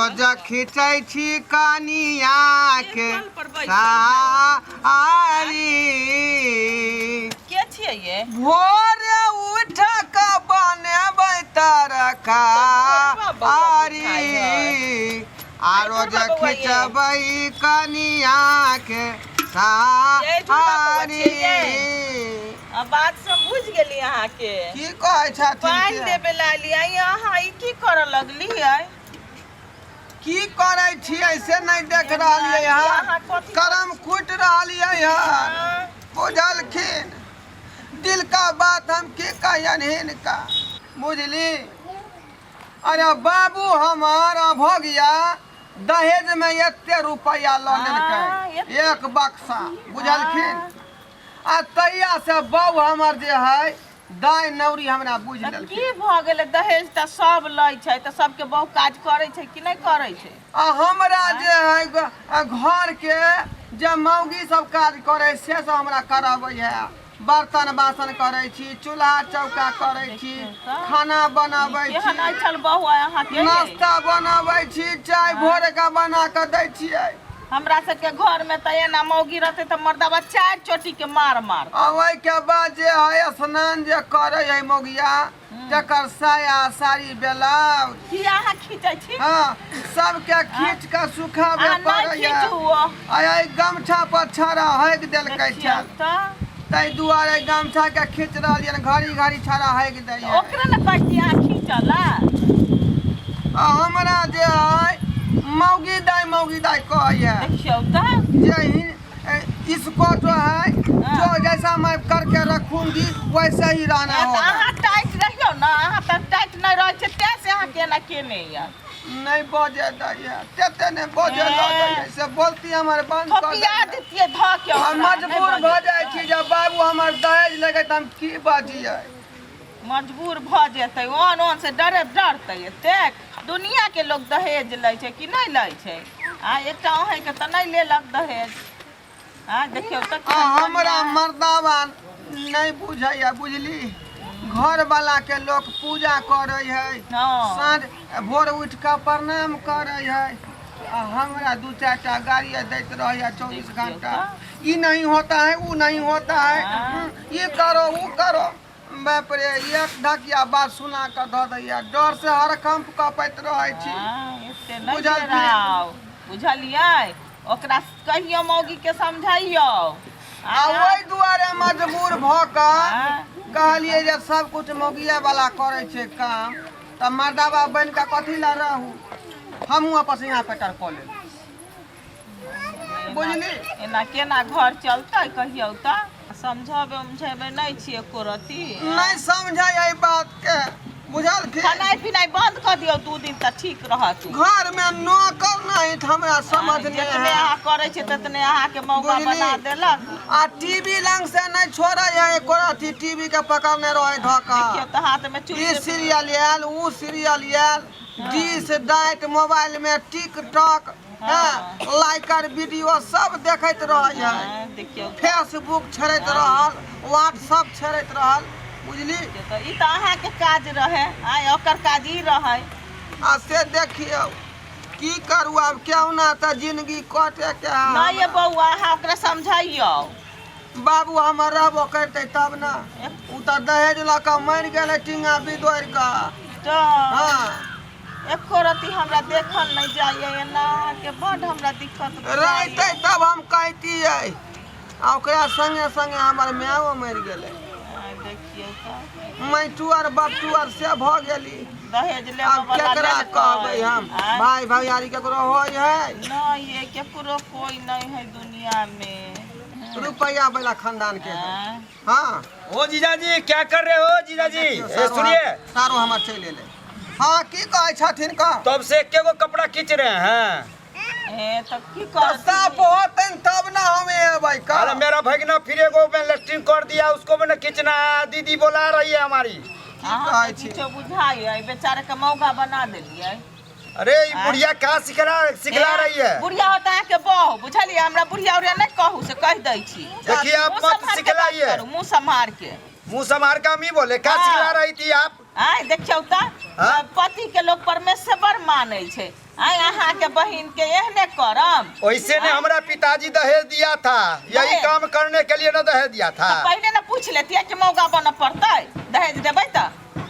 रोज खींचै छी कनिया के कल पर बैसल साड़ी। के छियै ये? भोरे उठ के बनेबै तरकारी आ रोज खिचबै कनिया के साड़ी। आ बात सब बुझि गेली अहाँके। की कहै छथिन? पानि देबे लए एलियै, अहाँ ई की करऽ लगलियै? की करै छियै से नहि देख रहलियै हन, करम कुटि रहलियै हन। बुझलखिन दिल का बात हम की कहियन हिनका, बुझली? अरे बाबू हमर अभोगिया दहेज में एते रुपैआ लऽ लेलकै, एक बक्सा, बुझलखिन? आ तहिया से बहू हमर जे है दाइ नौरी हमरा बुझि तऽ लेलकै। की भऽ गेलै? दहेज तऽ सब लै छै, तऽ सबके बहु काज करै छै कि नहि करै छै? आ हमरा जे है घर के जे मौगी सब काज करै से सब हमरा कराबै है। बर्तन बासन करै छी, चूल्हा चौका करै छी, खाना बनाबै छी। केहन अइठल बहु अइ अहाँके? नाश्ता बनाबै छी, चाय भोर के बना कऽ दै छियै। हमरा सबके घर में तऽ एना मौगी रहते तऽ मर्दबा चारि चोटी के मार मार। आ ओहिके बाद जे है स्नान जे करै है मौगिया, तकर साया साड़ी ब्लाउज की अहाँ खींचै छी? हाँ, सबके खींच कऽ सुखाबे अहाँ नहि पड़ैया। खींचू। आ एहि गमछा पर छाड़ा हगि देलकै। देखियौ छल तऽ ताहि दुआरे गमछा के खींच रहलियनि, घड़ी घड़ी छाड़ा हगि दैया। ओकरे ने कहै छी अहाँ खींचऽ लए। आ हमरा जे है मौगी दाई मौगी दाई कहैया। देखियौ तऽ जे इसको जो है जो जैसा मैं करके रखूंगी वैसे ही रहना तऽ होगा। अहाँ टाइट रहियौ ने, अहाँ तऽ टाइट नहि रहै छै, तें से अहाँ केना केने यऽ। नहीं बजे दैया, तेते नहीं बजे लगैया से बोलती हमर बंद कर थोपिया दैया। दितियै धऽ के हम ओकरा, नहि मजबूर भऽ बजैत जाइ छी। जब बाबू हमर दहेज लेके तऽ हम की बजियै? मजबूर भऽ जेतै, ओहन ओहन से डरे डरतै। एतेक दुनिआके लोक दहेज लै छै कि नहि लै छै? आ एकटा अहीँके तऽ नहि लेलक दहेज। आ देखियौ तऽ आ हमरा मर्दावा नहि बुझैया, बुझली? घरवाला के लोक पूजा करै है, साँझ भोर उठि कऽ प्रणाम करै है, आ हमरा दू चारि टा गाड़ी दैत रहैया 24 घंटा। ई नहीं होता है, ऊ नहीं होता है, ई करो ऊ करो। बाप रे, एक ढकिया बात सुना कऽ धऽ दैया, डर से हरकम्प कपैत रहै छी। हँ, एते नहि बुझल की? डराउ, बुझलियै? ओकरा कहियौ, मौगीके समझैयौ। आ ओहि दुआरे मजबूर भऽ कऽ कहलियै जे सब कुछ मौगिया वाला करै छै काम, तऽ मर्दाबा बनि कऽ कथी लए रहू? हमहूँ आपस यहाँ पेटर कऽ लेब, बुझली? एना केना घर चलतै कहियौ तऽ? समझेबै उमझेबै नहि छियै एको रत्ती? नहि समझै एहि बात के, बुझल की? खेनाइ पिनाइ बंद कऽ दियौ 2 दिन तऽ ठीक रहत। घर में नौकर नहीं तऽ हमरा समझ नहि जितने है। अहाँ करै छियै ततने अहाँके मौका बुझली? बना देलक। आ टीवी लंग से नहीं छोड़े है एको रत्ती, टीवी के पकड़ने रहे धऽ कऽ। देखियौ तऽ हाथमे ई चुल्हि सीरियल आयल, ऊ सीरियल आयल, डिश डाइट, मोबाइल में टिकटॉक, हाँ, लाइकर वीडियो सब देखैत रहै है। हाँ, देखियौ। फेसबुक छेड़ैत रहल, व्हाट्सअप छेड़ैत रहल, बुझली? तऽ ई तऽ अहाँके काज रहै, आइ ओकर काज ई रहै। आ से देखियौ, की करू आब? केहुना तऽ जिंदगी कटे के है। नहि ये बौआ, अहाँ ओकरा समझैयौ। बाबू हमर रहबो करतै तब ने। ओ तऽ दहेज लऽ कऽ मरि गेलै टींगा बिदोरि कऽ। तऽ हँ, एको रत्ती हमरा देखल नहि जाइए, एना अहाँके बड्ड हमरा दिक्कत बुझाइए। रहितै तब हम कहितियै। आ ओकरा संगे संगे हमर मायो मरि गेलै। आइ देखियौ तऽ मैटू आर बपटू आर से भऽ गेली। दहेज लेबऽ आब वाला केकरा लेलकै। कहबै हम? आँय? भाय भैयारी केकरो होइ है? नहि ये, केकरो कोई नहि है दुनिया में। रुपैआ वाला खानदान के है। आँय? हाँ। ओ जीजाजी, क्या कर रहे हो जीजाजी? देखियौ, ए, सारो सुनिए। सारो हमर चलि एलै। हाँ, की कहै छथिन कह? तब से एके गो कपड़ा खींच रहे हैं। हे, तब की तऽ करथिन? साफ होतनि तब ने हम एबै कह। अरे मेरा भगना फिर एगो में लेटरिन कर दिया, उसको मैंने खींचना है। दीदी बोला रही है हमारी। की अहाँके कहै छी? किछो बुझाइए? बेचारे के मौगा बना देलियै। अरे ये बुढ़िया कहाँ सिखला सिखला रही है? बुढ़िया होता है के बहू, बुझलियै? हमरा बुढ़िया उढ़िया नहि कहू, से कहि दै छी। देखिए आप मुँह मत सम्हार के बात सिखलाइए। करू, मुँह सम्हार के। मुंह संभार के हम ही बोले, क्या हाँ। सिखला रही थी आप? आय देखियौ तऽ हाँ? पति के लोग परमेश्वर मानै छै। आय अहाँके बहिन के एहने करम। वैसे ने हमरा पिताजी दहेज दिया था, यही दहेज? काम करने के लिए ना दहेज दिया था। तऽ पहिले ने पूछि लेतियै कि मौगा बनऽ पड़तै दहेज देबै तऽ।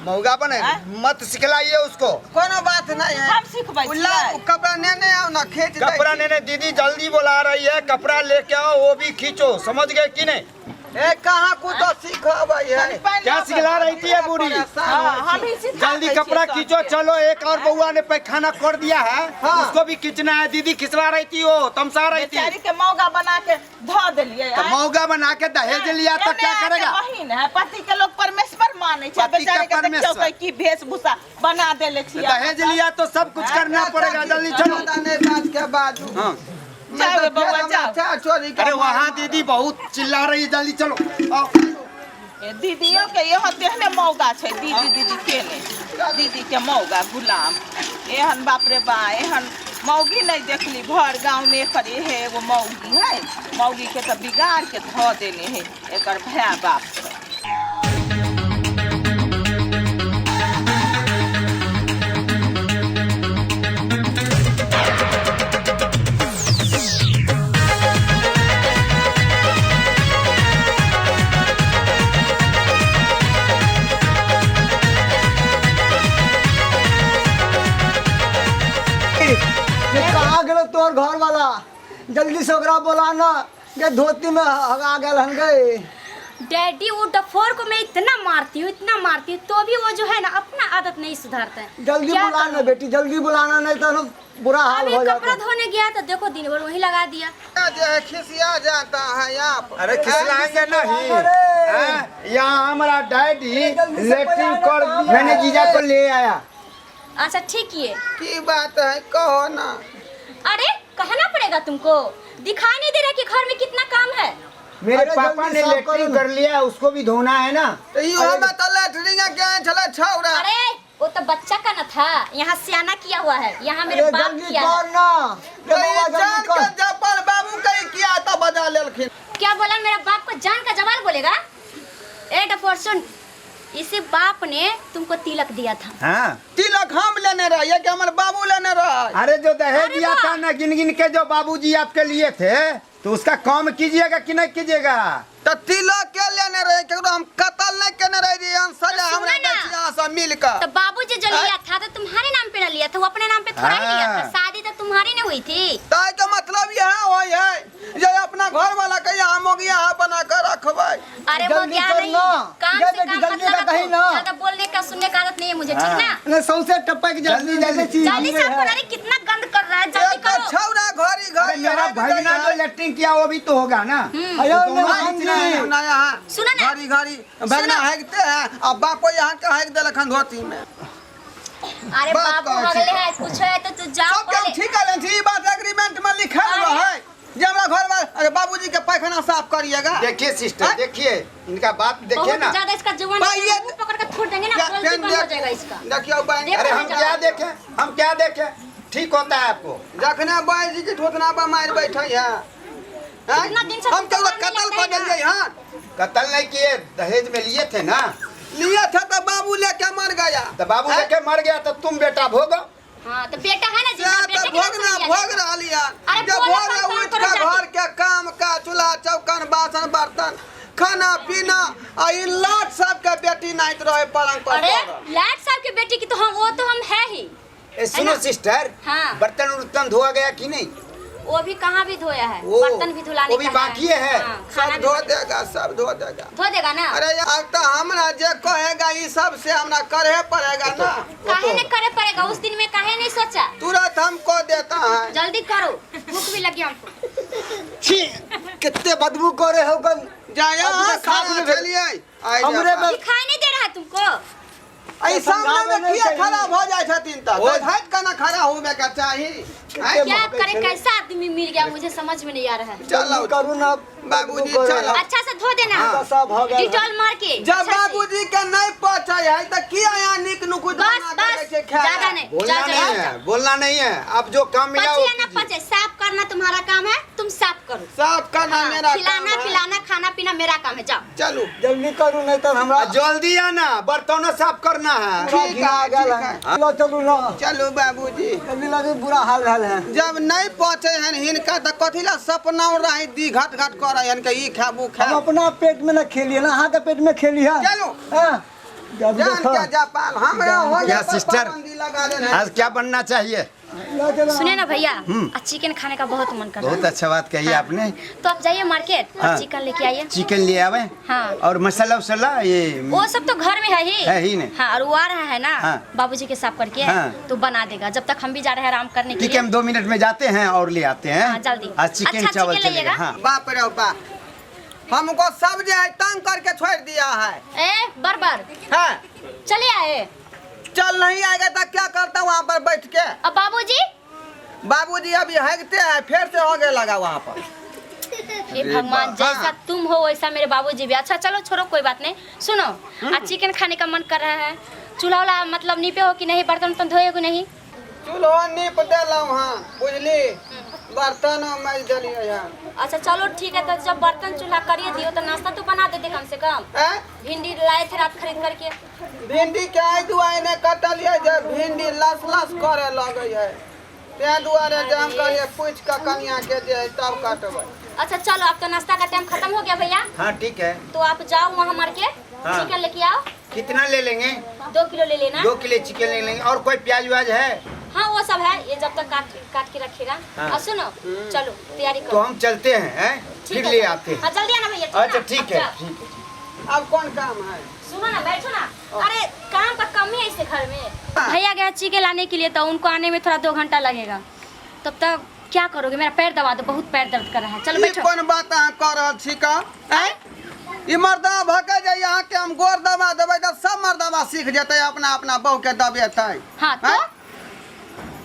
मौगा बने आँय? मत सिखलाइए उसको। कोनो बात नहीं है। हम सिखबै उल्ला छियै। कपड़ा नेने आओ ना, खींच दै कपड़ा छी। नेने दीदी जल्दी बोला रही है, कपड़ा लेके आओ वो भी खींचो, समझ गए कि नहीं? ए कहाँ कुछ तो सिखबै है। कनि पानि क्या लऽ कऽ। सिखला रही थी ये बूढ़ी? परेशान हाँ, होइ छी। हम ही सिखा जल्दी दै कपड़ा छियै खींचो सबके। चलो। एक और बउआ ने पैखाना कर दिया है, हाँ। उसको भी खींचना है। दीदी खिंचवा रही थी, वो तमसा रही थी। बेचारी के मौगा बना के धऽ देलियै। तो आँय? मौगा बना के दहेज लिया तो एने क्या आके करेगा? बहिन है, पति के लोग परमेश्वर मानै छै। पति के बेचारे के देखियौ परमेश्वर। तऽ की वेशभूषा बना देले छियै। दहेज लिया तो सब कुछ करना पड़ेगा। जल्दी चलो। ज्यादा नहीं बात के बाजू। हाँ। नहीं जाओ तो बउआ, फिर हमरा जाओ। चार चोरी के अरे मार वहाँ मारब। दीदी बहुत चिल्ला रही है, जल्दी चलो आओ। ए, दीदियो के इहो तेहने मौगा छै। दीदी दीदी केने दीदी के मौगा गुलाम एहन, बाप रे बा, एहन मौगी नहि देखली भर गाँव में। एकर इहे एगो मौगी है, मौगी के तऽ बिगाड़ के धऽ देने है एकर भाय बाप सब। ये कहाँ गेलो तोहर घर वाला? जल्दी से ओकरा बोलाना के धोती में हगा गेल हन गए। डैडी, वो डफोर को मैं इतना मारती हूँ, इतना मारती हूँ, तो भी वो जो है ना अपना आदत नहीं सुधारता है। जल्दी क्या बुलाना करूं? बेटी, जल्दी बुलाना, नहीं तो बुरा हाल अभी हो कपड़ा जाता। धोने गया तो देखो दिन भर वही लगा दिया। जे है खिसिया जाता है आप। अरे खिसलाएंगे नहीं। अरे। हैं? यहाँ हमारा डैडी जल्दी से लेटरिन कोई कर आना दिया। मैंने जीजा को ले आया। अच्छा ठीक है। की बात है, कहो ना। अरे कहना पड़ेगा तुमको, दिखाई नहीं दे रहा कि घर में कितना काम है? मेरे अरे पापा जल्दी ने साफ करो लेटरिन ना। कर लिया, उसको भी धोना है ना। तो इहो में तो लेटरिन के छले छौरा। अरे वो तो बच्चा का न था, यहाँ सियाना किया हुआ है, यहाँ मेरे अरे बाप जल्दी किया है। कर ना तो रे ई बउआ, जान जल्दी के कर। जपल बाबू के किया तो बजा लेलखिन। क्या बोला? मेरा बाप को जान का जवाल बोलेगा? ए डफोर सुन, इसी बाप ने तुमको तिलक दिया था। हाँ, तिलक हम लेने रहिए कि हमर बाबू लेने रहे? अरे जो दहेज अरे दिया वाह। था ना गिन गिन के जो बाबूजी आपके लिए थे, तो उसका कम कीजिएगा कि नहीं कीजिएगा? तो तिलक के लेने रहे, केकरो हम कत्ल नहीं केने रहे, हम सजा तो हमरा सुनो ना। दै छी अहाँ सब मिल के। तो बाबूजी जो लिया था तो तुम्हारे नाम पे ना लिया था, वो अपने नाम पे थोड़ा ही लिया था। हाँ। शादी तो तुम्हारी नहीं हुई थी। ताई के मतलब यह होय है जे अपना घर वाला के यहाँ मोगिया बना के रखबै। अरे वो जल्दी क्या कर नहीं, ना। काम जा से बेटी, काम जल्दी मतलब का कहीं रखो। ना। ज्यादा बोलने का सुनने का आदत नहीं है मुझे, ठीक ना? नहीं सौंसे टपक जा। जल्दी, जल्दी। जल्दी से आपको, अरे कितना गंद कर रहा है, जल्दी एक तो करो। छौरा घरी अरे घरी मेरा हगि भगना दै जो है। लेटरिन किया वो भी तो होगा ना। अयो तो दोनों नहीं, खींचना है। ना यहाँ सुनो ना। घरी घरी भगना सुनो। हगते हैं आ बापो यहाँ के हग देलखन धोती में। अरे बात बाबू कहै छी। अगले है कुछ है तो तू जाओ सब हम पहले। ठीक है, छी ई बात एग्रीमेंट में लिखल अरे। रहे जे हमरा घर में अरे बाबूजी के पैखाना साफ करिएगा। देखिए सिस्टर, हाँ? देखिए इनका बात देखिए बहुत ना। ज्यादा इसका जुबान भाई, ये- मुंह पकड़ कर थूक देंगे ना, बोलती बंद हो जाएगा इसका। देखियो बैंक। देखो अरे हम जाओ। क्या देखें, हम क्या देखें? ठीक होता है आपको। जखने बाई जी के ठोतना पर मार बैठे है हैं? कितना दिन से हम तुम तो मारने कत्ल लगते कर हैं ना। देलिए। हाँ, कत्ल नहीं किए, दहेज में लिए थे ना। लिए थे तो बाबू लेके मर गया। तो बाबू लेके मर गया तो तुम बेटा भोगो। हाँ तो बेटा है ना से जिंदा, तो बेटे के नाम से भोगना लिया भोग जाएगा। रहल है। अरे जब बोलो भोरे कम काम उठ करो के जाके। घर के काम का चूल्हा चौकन बासन बर्तन खाना पीना आ ई लाट साहब के बेटी नाइत रहे पलंग पर अरे पड़ल। लाट साहब की बेटी की तो हम, वो तो हम है ही। ए सुनो ना? सिस्टर, हाँ। बर्तन उर्तन धोआ गया कि नहीं? वो भी कहाँ भी धोया है, वो- बर्तन भी धुलाने वो भी का बाकी है। हाँ, खाना सब भी धो बने- देगा, सब धो देगा। धो देगा ना? अरे यार तो हमरा जे कहेगा ई सब से हमरा करे पड़ेगा ना। काहे नहीं करे पड़ेगा? उस दिन में काहे नहीं सोचा? तुरंत हमको देता है। जल्दी करो, भूख भी लगी हमको। छी, कितने बदबू करे हो कन। जाया अभी तक साफ खाना नहीं भेल। चलिए आइ हमरे जा। में दिखाई नहीं दे रहा है तुमको? एहि सामने में समझावे किया नहीं खड़ा चाहिए। भऽ जाइ छथिन तऽ ओ- हटि केना खड़ा होबे के चाही? आँय? क्या महकै करे, छलै। कैसा आदमी मिल गया, मुझे समझ में नहीं आ रहा है। चलो करू ना। बाबूजी चलो अच्छा से धो देना। हाँ। सब हो गया। डिटॉल मार के जब अच्छा से। बाबूजी के नहीं पचे है तो किया यहाँ निक नुकुत बस बना के बस दै छै खाय ज्यादा ला? नहीं। बोलना जाओ, नहीं जाओ, है, जाओ। बोलना नहीं है। अब जो काम मिला पचे वो या ना कीजिए। पचे, साफ करना तुम्हारा काम है, तुम साफ करो। साफ करना हाँ, मेरा काम खिलाना है। पिलाना खाना पीना मेरा काम है, जाओ। चलू जल्दी करू नहीं तो हमरा आ, जल्दी आना, बर्तन साफ करना है। पूरा ठीक घिना है, गेल ठीक है। है। चलो चलू ना, चलू बाबूजी। जल्दी लगे बुरा हाल भेल है। जब नहीं पचे हन हिनका तो कथी ला सपना रही दी घट घट करे हन के ई खाबू हम खाब। अपना पेट में ना खेलिए ना, अहाँ के पेट में खेली है। चलो। हाँ, जब जान देखो के जापाल हमरा हो क्या गया पर सिस्टर? पाबंदी लगा देने। आज क्या बनना चाहिए? लो चलो। सुने ना भैया, आज चिकन खाने का बहुत मन कर रहा बहुत है। अच्छा बात कही आपने। तो आप जाइए मार्केट और हाँ। चिकन लेके आइए। चिकन ले आवे। हाँ। और मसाला उसाला ये वो सब तो घर में है ही। है ही नहीं। हाँ, और वो आ रहा है ना हाँ। बाबूजी के साफ करके। हाँ। तो बना देगा। जब तक हम भी जा रहे हैं आराम करने के ठीक है, लिए। हम 2 मिनट में जाते हैं और ले आते हैं। हाँ, जल्दी। आज चिकन अच्छा, चावल चिकन चलेगा। लाइएगा। हाँ। बाप रे बाप, हमको सब जो है तंग करके छोड़ दिया है। ए बरबर हाँ। चले आए। चल नहीं आएगा तो क्या करता वहाँ पर बैठ के? अब बाबूजी, बाबूजी अभी हगते हैं, फिर से होगे लगा वहाँ पर। हे भगवान, जैसा तुम हो वैसा मेरे बाबूजी भी। अच्छा चलो छोड़ो, कोई बात नहीं। सुनो, आज चिकन खाने का मन कर रहा है। चूल्हा वाला मतलब नीपे हो कि नहीं? बर्तन उर्तन धोए कि नहीं? चूल्हो नीप देलहुँ हँ बुझली, बर्तन माजि देलियै हँ। अच्छा चलो ठीक है, तो जब बर्तन चूल्हा करिए दियो तो नाश्ता तो बना देते कम से कम। आँय? भिंडी लाए थे रात खरीद करके। भिंडी के एहि दुआरे नहि कटलियै जे भिंडी लस लस करे लगै है, ताहि दुआरे जे हम कहलियै पूछि कऽ कनिया के जे है तब कटबै। अच्छा चलो, अब तो नाश्ता का टाइम खत्म हो गया भैया। हाँ ठीक है। तो आप जाओ वहाँ मार्केट। हाँ। चिकन लेके आओ। कितना ले लेंगे? 2 किलो ले लेना। 2 किलो चिकन ले लेंगे। और कोई प्याज व्याज है? हाँ वो सब है, ये जब तक काट काट के रखेगा। हाँ। और सुनो, चलो तैयारी तो करो। हम चलते हैं, हैं? ठीक फिर है, ले चलो। आते हैं। हाँ जल्दी आना भैया, ठीक है अच्छा ना? ठीक है, अब जाओ। ठीक है। अब कौन काम है? सुनो ना, बैठो ना। अरे काम का कमी है इस घर में। भैया गया चिकन लाने के लिए, तो उनको आने में थोड़ा 2 घंटा लगेगा। तब तक क्या करोगे? मेरा पैर दबा दो, बहुत पैर दर्द कर रहा है। चलो ई बैठो। कोन बात अहाँ कऽ रहल छी का? आँय? ई मर्दावा भऽ के जे अहाँके हम गोर दबा देबै तऽ सब मर्दावा सीख जेतै अपना अपना बहू के दबेतै। हाँ तो आँय?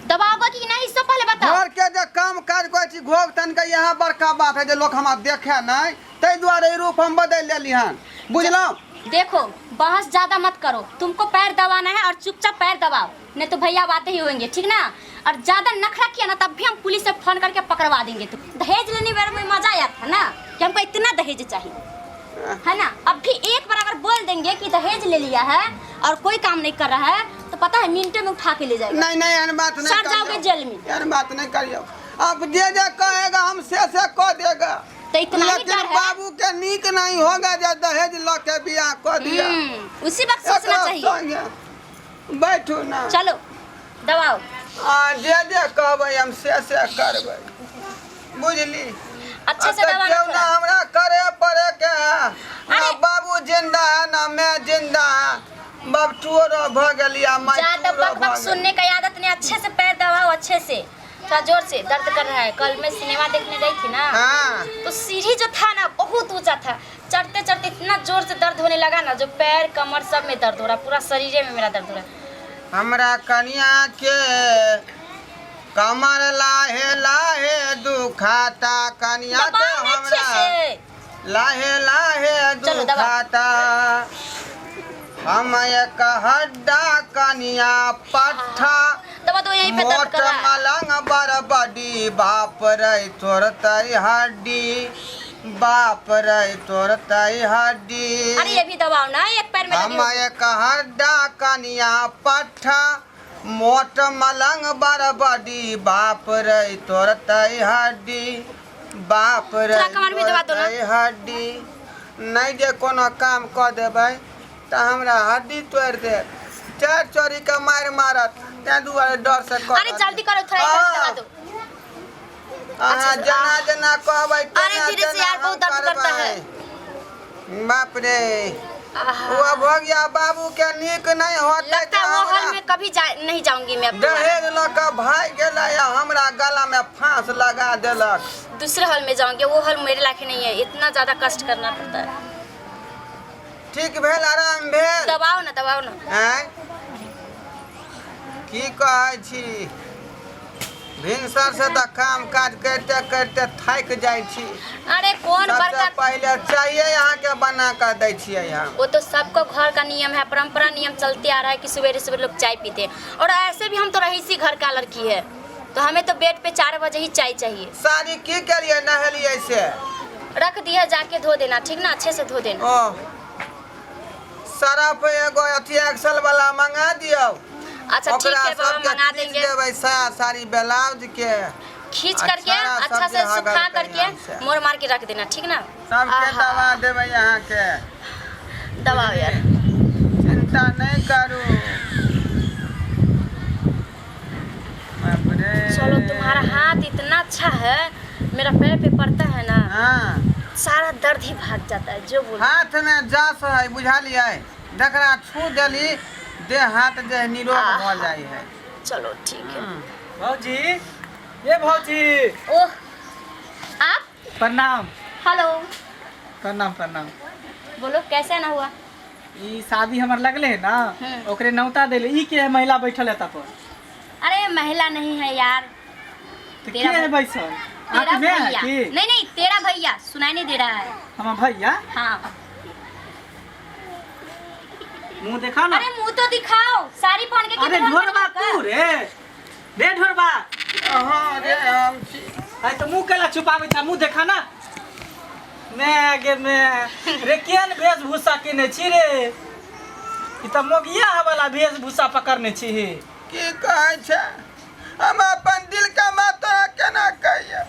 दबाओगे कि नहीं, इससे पहले बताओ। घर के जे काम काज करै छी घोघ तन के, इएह बड़का बात है जे लोक हमरा देखे नहि, ताहि दुआरे ई रूप हम बदलि लेली हन, बुझलहुँ? देखो बहस ज्यादा मत करो, तुमको पैर दबाना है और चुपचाप पैर दबाओ, नहीं तो भैया बातें ही होंगे, ठीक ना? और ज्यादा नखरा किया ना तब भी हम पुलिस से फोन करके पकड़वा देंगे। तुम दहेज लेने बारे में मजा आया था ना कि हमको इतना दहेज चाहिए, है ना? अब भी एक बार अगर बोल देंगे कि दहेज ले लिया है और कोई काम नहीं कर रहा है, तो पता है मिनटों में उठा के ले जाएगा। नहीं नहीं, एहन बात नहीं सड़ करियौ। जाओगे जेल में। एहन बात नहीं करियौ। अब जे जे कहेगा हम से से कह देगा। तो इतना ही लेकिन डर है। बाबू के नीक नहीं होगा जे दहेज ल के बियाह कऽ दिया। उसी वक्त सोचना एकरा चाहिए। संगे बैठू ना। चलो दबाओ। आ जे जे कहबै हम से से करबै, बुझली? अच्छे से आ तऽ दबाना क्यों ना थोड़ा। हमरा करे पड़े के है। ना अरे! बाबू जिंदा है ना मैं जिंदा है, बबटुओ रह भऽ गेली आ ज्यादा माइटुओ रह बक भऽ बक गेली। सुनने का आदत नहीं, अच्छे से पैर दबाओ, अच्छे से, थोड़ा जोर से। दर्द कर रहा है। कल मैं सिनेमा देखने गई थी ना, हाँ। तो सीढ़ी जो था ना बहुत ऊंचा था, चढ़ते चढ़ते इतना जोर से दर्द होने लगा ना, जो पैर कमर सब में दर्द हो रहा, पूरा शरीर में मेरा दर्द हो रहा है। हमरा कनिया के कमर लाहे लाहे दुखाता, कनिया के दबाओ ना अच्छे हमरा से। लाहे लाहे चलो, दबाओ। दुखाता, हम एक हड्डा कनिया पट्ठा, दबा दो, यहीं पे दर्द मोट कर रहा है। मलंग बरबडी, बाप रे तोड़तै हड्डी, बाप रे तोड़तै हड्डी। अरे ये भी दबाओ ना, एक पैर में लगी हम हो। एक हड्डा कनिया पट्ठा, मोट मलंग बरबडी, बाप रे तोड़तै हड्डी, बाप रे थोड़ा कमर भी दबा दो ना। तोड़तै हड्डी। नहि जे कोनो काम कऽ देबै तऽ हमरा हड्डी तोड़ि देत, चारि चोरी के मारि मारत, ताहि दुआरे डर से कऽ अरे जल्दी करो, थोड़ा इधर से दबा दो। अहाँ जेना जेना कहबै अरे तेना धीरे से तेना यार, हम बहुत दर्द करता है। करबै। बाप रे, आहा। वो भऽ गया बाबू के नीक नहीं होतै। लगता है तऽ वो हॉल हमरा में कभी नहीं जाऊंगी मैं अब दोबारा। दहेज लऽ कऽ भागि गेलै आ हमरा गला में फांस लगा देलक। दूसरे हॉल में जाऊंगी, वो हॉल मेरे लायक नहीं है, इतना ज्यादा कष्ट करना पड़ता है। ठीक भेल, आराम भेल? दबाओ ना, दबाओ ना। आँय, की कहै छी? भिनसर से तऽ काम काज करिते करिते थाकि जाइ छी। अरे कौन सबसे बड़का पहिले चाये अहाँके बना कऽ दै छियै हम। वो तो सबको घर का नियम है, परंपरा नियम चलते आ रहा है कि सवेरे सवेरे लोग चाय पीते हैं। और ऐसे भी हम तो रहीसी घर का लड़की है, तो हमें तो बेड पे 4 बजे ही चाय चाहिए। साड़ी की केलियै नहेलियै से? रख दिया, जाके धो देना, ठीक ना? अच्छे से धो देना। ओ सरफ एगो अथी एक्सल वाला मंगा दियौ। अच्छा ठीक ओकरा है बाबा, सबके मंगा खींच देंगे। देबै साया साड़ी ब्लाउज के खींच करके अच्छा, अच्छा से सबके सुखा हगल करके कहीं हमसे। मोड़ मार के रख देना, ठीक ना? सबके आहा, दबा देबै अहाँके। दबाओ यार। चिंता नहीं करू। बाप रे। चलो तुम्हारा हाथ इतना अच्छा है, मेरा पैर पे पड़ता है ना, हाँ सारा दर्द ही भाग जाता है, जो बोलो। हाथ में जास है बुझलियै, जकरा छू देली देह हाथ जे निरोग भऽ जाइ है। चलो ठीक है। भौजी, ये भौजी। ओह आप, प्रणाम। हेलो। प्रणाम प्रणाम। बोलो कैसे आना हुआ? ई शादी हमर लगले है ना, ओकरे नौता देले। ई के है महिला बैठल है तपर? अरे महिला नहीं है यार। तो के तेरा है बैठल? तेरा आँख में है भैया। की? नहीं नहीं, तेरा भैया सुनाई नहीं दे रहा है। हमर भैया? हाँ। मुंह देखा ना। अरे मुंह तो दिखाओ, साड़ी पहन के अरे कितना ढोरबा बड़ा तू रे, रे ढोरबा। हाँ रे हम छी। अरे तो मुंह केला छुपाबै छ, मुंह देखा ना। मैं गे मैं रे केहन वेशभूषा केने छी रे? ई तऽ मोगिया वाला वेशभूषा पकड़ने छी। की कहै छै, हम अपन दिल के बात तोरा केना कहियै?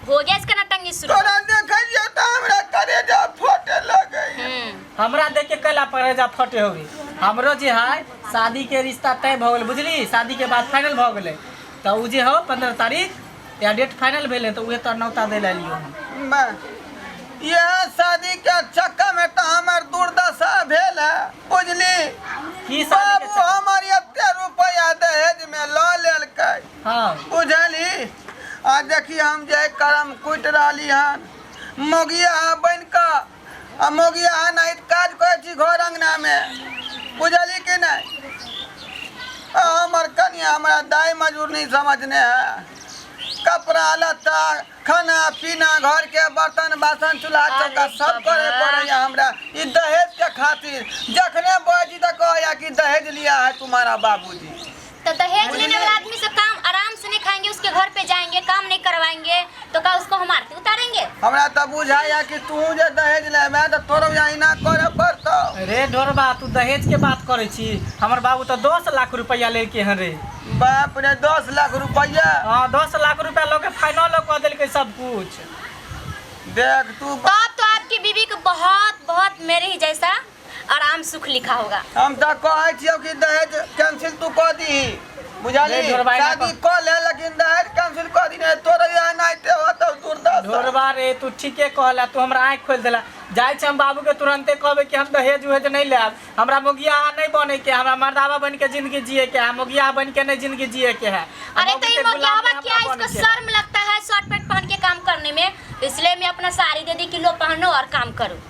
हो गया इसका नटंगी शुरू। तोरा देखै छियै तऽ हमरा करेजा फटे लगैया। हमरा देख के कैला करेजा फटे होगी? हमरो जे है शादी के रिश्ता तय भऽ गेल, बुझली? शादी के बाद फाइनल भऽ गेलै, तऽ उ जे हो 15 तारीख या डेट फाइनल भेलै, तऽ उहे तोर नौता दै लए एलियौ हम। बा, यह शादी के चक्कर में तऽ हमर दुर्दशा भेल है, बुझली? की शादी के बाबू चक्कर? हमर एते रुपया दहेज में लऽ लेलकै। हाँ। बुझली? आ देखी हम जे करम कुटि रहली हन मोगिया बनि कऽ, आ मोगिया नहीं काज करै छी घर अंगना में, बुझली कि नहीं? आ हमर कनिया हमरा दाई मजूर नहीं समझने है। कपड़ा लत्ता खाना पीना घर के बर्तन बासन चूल्हा चौका अरे सब करे बाबा। पड़ैया हमरा ई दहेज के खातिर। जखने बजी तऽ कहैया कि दहेज लिया है तुम्हारा बाबूजी। तो दहेज लेने वाला आदमी से काम आराम से नहीं खाएंगे, उसके घर पे जाएंगे काम नहीं करवाएंगे तो का उसको हम आरती उतारेंगे? हमरा तऽ बुझाइया कि तू जे दहेज लेबे तऽ तोरो अहिना करे पड़तौ। रे ढोरबा, तू दहेज के बात करै छी, हमर बाबू तऽ 10 लाख रुपया लेलकै हन रे। बाप रे, 10 लाख रुपया? हाँ, 10 लाख रुपया लऽ के फाइनल कऽ देलकै सब कुछ। देख तू। तब तो आपकी बीवी को बहुत बहुत मेरे ही जैसा आराम सुख लिखा होगा। हम तऽ कहै छियौ कि दहेज कैंसिल तू कऽ दीही, बुझली? रे ढोरबा, एना शादी कऽ ले लेकिन दहेज कैंसिल कऽ दी, नहीं तोरे एनाहिते होतौ दुर्दशा। ढोरबा रे, तू ठीके कहला, तू हमरा आँखि खोलि देला। जाइ छी हम बाबू के तुरंते कहबै कि हम दहेज उहेज नहीं लेब, हमरा मोगिया नहीं बने के, हमरा मर्दावा बन के जिंदगी जिए के है, मोगिया बन के नहीं जिंदगी जिए के है। अरे तो ये मौगी के गुलाम मोगियावा नहीं क्या हमरा बने इसको के है। शर्म लगता है शर्ट पैंट पहन के काम करने में, इसलिए मैं अपना साड़ी दे दी कि लो पहनो और काम करो।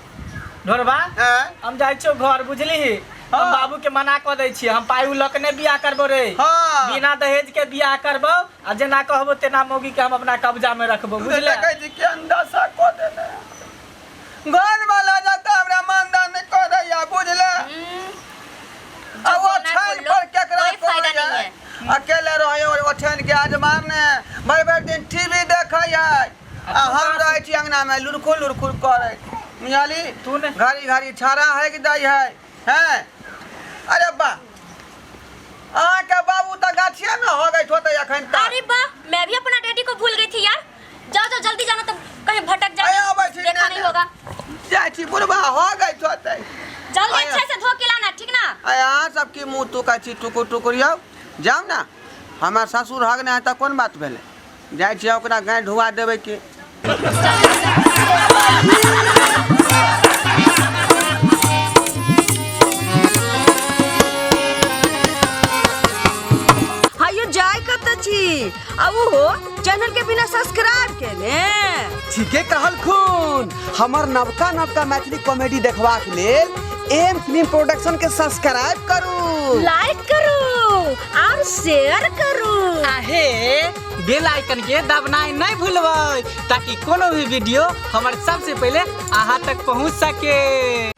ढोरबा, आँय? हम जाइ छियौ घर, बुझली? हम बाबू के मना कऽ दै छियै, हम पाइ लऽ के नहि बियाह करबो रे। हाँ। बिना दहेज के बियाह करबो आ जेना कहबो तेना मौगी के हम अपना कब्जा में रखबो, बुझले? देखै छी केहन दशा कऽ देने। घर वाला जतऽ हमरा मानदान नहि करैया, बुझले? आ जो ओ बोलना है छानि बोल लो, पर केकरा कोई फायदा कहै नहीं है? अकेले रहै और ओछानि के आजमाने भरि भरि दिन टीवी देखै है, आ हम रहै छी अंगना में लुरखुर लुरखुर करै, बुझली? तू ने- घड़ी घड़ी छाड़ा हेक दै है। हैं? अरे बा, अहाँके बाबू तऽ गाछिए में हो गई होतै अखन तक। अरे वाह, मैं भी अपना डैडी को भूल गई थी यार। जाओ जाओ जल्दी जाना, तो कहीं भटक अरे जाए, आबै छी, देखा ना, नहीं ना। होगा। जाइ छी, बुढ़बा हो गई होतै। जल्दी आया। अच्छे से धो के लाना, ठीक ना? आय अहाँ सब की मुँह तुकै छी टुकुर टुकुर? यौ जाउ ने, हमर ससुर हगने है तऽ कोन बात भेलै? जाइ छियै ओकरा गाय ढुआ देबै की। हायो जाय कत छी आ उहो चैनल के बिना सब्सक्राइब केने? ठीके कहलखुन। हमर नवका नवका मैथिली कॉमेडी देखबाक लेल एम फिल्म प्रोडक्शन के सब्सक्राइब करू, लाइक करू, और शेयर करू। आहे बेल आइकन के दबनाइ नहीं भूलबै ताकि कोनो भी वीडियो हमर सबसे पहले अहाँ तक पहुँच सके।